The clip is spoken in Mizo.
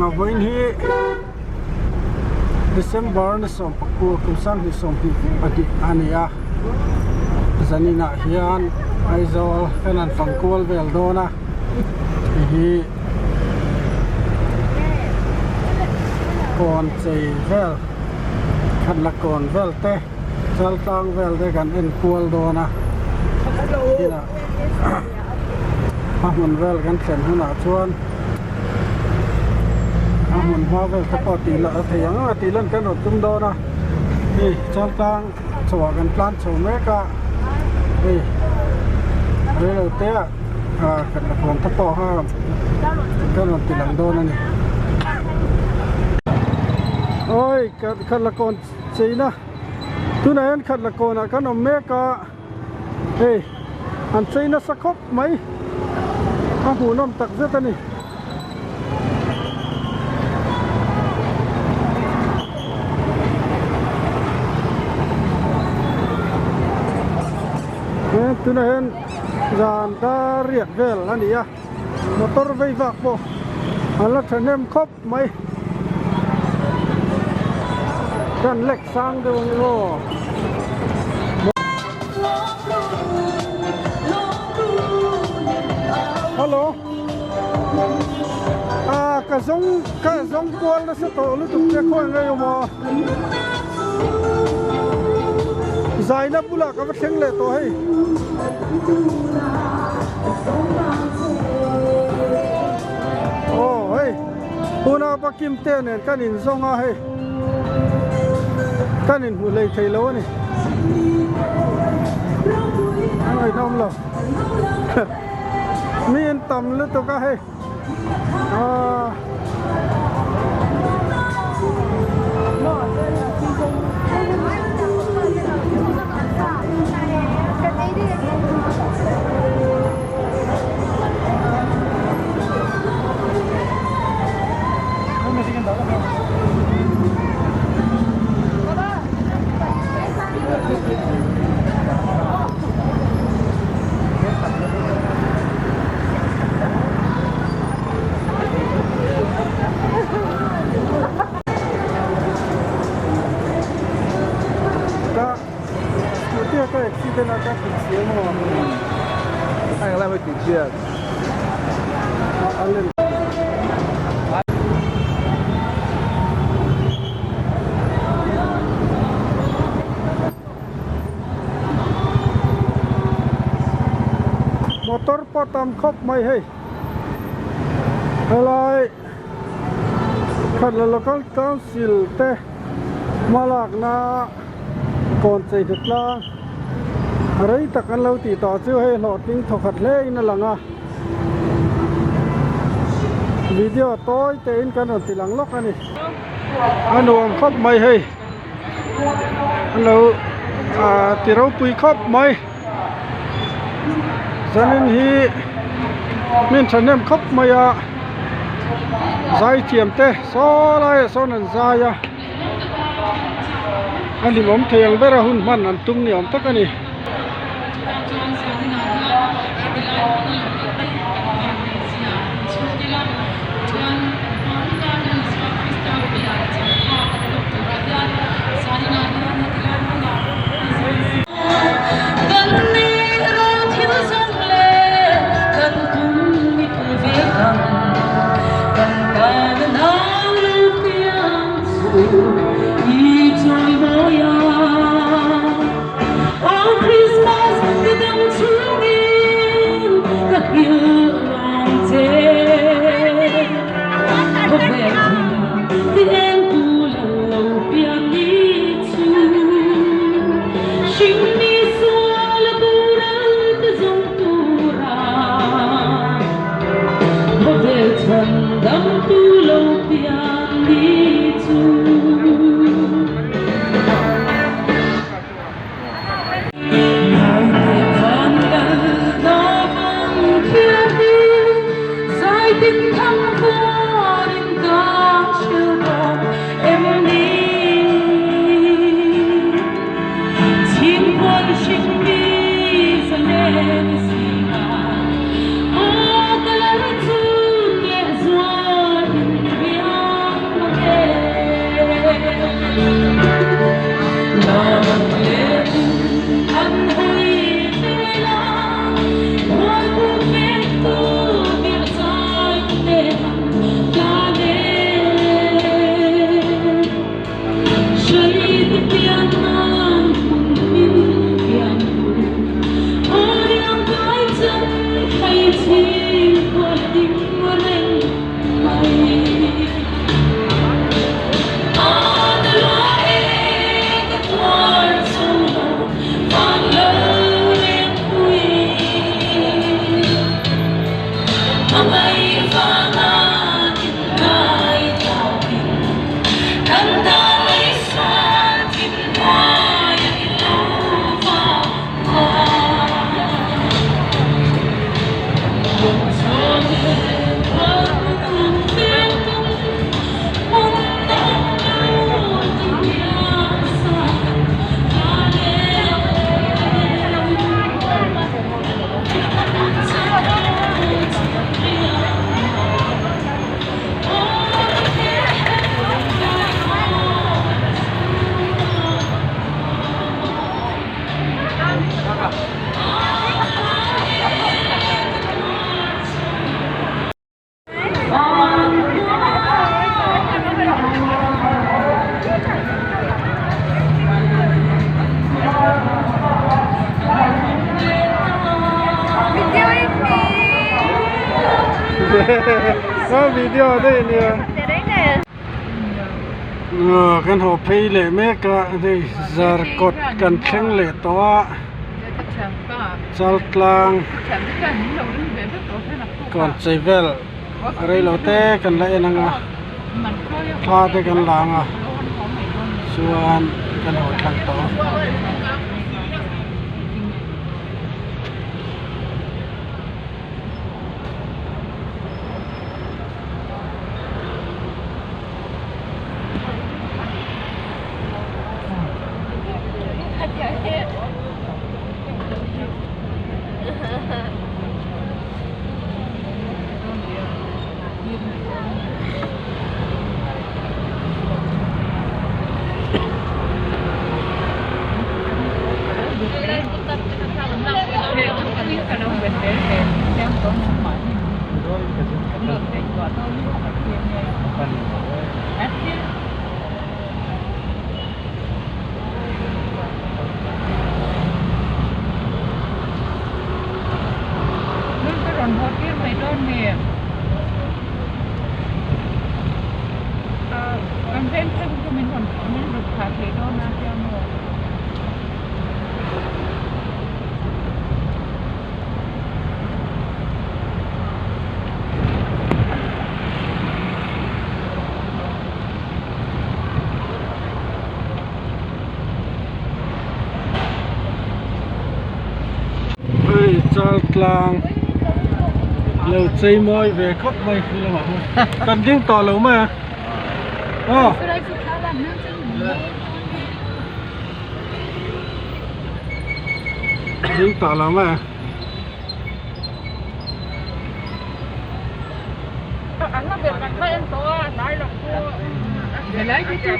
Vawiin hi December ni sawm pakua kum sanghnih sawmhnih pahnih a ni a zaninah hian Aizawl kan han fang kual vel dawn a hei hi kawn chei vel khat la kawn vel te chal tlang vel te kan en kual dawn a tinah a hmun vel kan thlen hunah chuan a hmun hma vel te pawh tih lah a thei ang a tih lan kan rawn tum dawn a hei chal tlang chhoah kan tlan chho mek a hei reilo te ah ah khat la khawn te pawh kha kan rawn ti lang dawn a ni awi khat la kawn cheina tunah hian khat la kawnah kan awm mek a. Hei an chei nasa khawp mai a hmuhnawm tak zet a ni. Tunah hian zan dar riat vel a ni a motor vei vak pawh an la thahnem khawp mai. Kan lek sang deuh ang aw. Hello. Ah ka zawng ka zawng kual nasa tawh lutuk che khawi ngei awm aw. Zaina bulah ka va thleng leh tawh hei. Aw hei tuna pa Kim te nen kan in zawng a hei kan in hmuh hlei thei lo a ni a ngaihnawm lo mi in tam lutuk a hei aaa. Ka scooty a ka accident a ka tih chiang maw A englai mai tih chiat a lem Motor pawh tam khawp mai hei helai Khatla Local Council te hmalakna kawn chei hna tlang rei tak an lo tih tawh chu hei hlawhtling thawkhat hle in a lang a video tawi te in kan rawn ti lang lawk a ni a nuam khawp mai hei an lo ah ti ropui khawp mai zanin hi min thahnem khawp mai a zai thiam te saw laiah sawn an zai a. A hlimawm thei ang ber a hun hman an tum ni awm tak a ni. A video daih ania. Kan haw phei leh mek a hei zarkawt kan thleng leh tawh a chaltlang kawn chei vel reilo te kan la en ang a thla te kan la ang a chuan kan haw thlang tawh a. Hei Chaltlang lo chei mawi ve khawp mai khi lamah hian kan ding tawh lo mai a aw. Ding tawh lo mai a.